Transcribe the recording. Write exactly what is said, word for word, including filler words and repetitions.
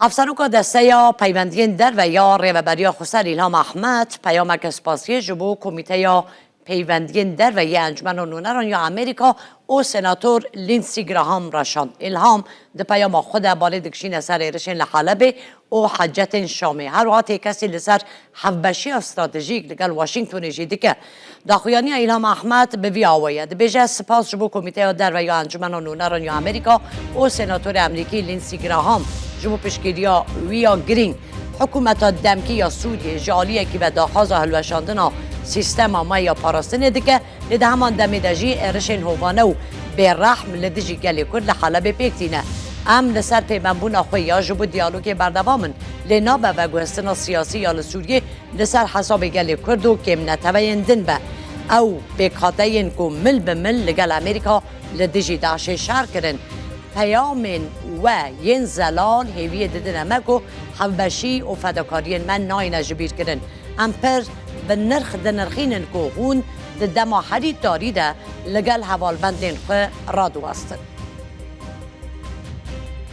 Hevseroka Desteya Peywendiyên Derve ya Rêveberiya Xweser Îlham Ehmed peyameke spasiyê ji bo Komîteya Peywendiyên Derve yê Encûmena Nûneran ya Amerîka û Senator Lindsey Graham re şand. Îlham di peyama xwe de balê dikişîne ser êrişên li Helebê û hecetên Şamê. Her wiha têkesî li ser hevbeşiya stratejîk li gel Washingtonê jî dike. Daxuyaniya Îlham Ehmed bi vî awayî ye. Dibêje, spas ji bo Komîteya Derve ya Encûmena Nûneran ya Amerîka û Senatorê Amerîkî Lindsey Graham ji bo piştgiriya wî ya girîng. Hikûmeta demkî ya Sûriyê ji aliyekî ve daxwaza hilweşandina sîstema me ya parastinê dike, lê di heman demê de jî êrişên hovane û bêrehm li dijî gelê Kurd li Helebê pêk tîne. Em li ser pêvembûna xwe ya ji bo diyalogê berdewam in, lê nabe veguhestina siyasî ya li Sûriyê li ser hesabê gelê Kurd û kêmneteweyên din be. Ew pêkhateyên ku mil bi mil li gel Amerîka li dijî DAIŞê şer kirin, peyamên we yên zelal hêviyê didine me ku hevbeşî û fedakariyên me nayêne ji bîr kirin. Em pir bi nirx dinirxînin ku hûn di dema herî tarî de li gel hevalbendên xwe radiwestin.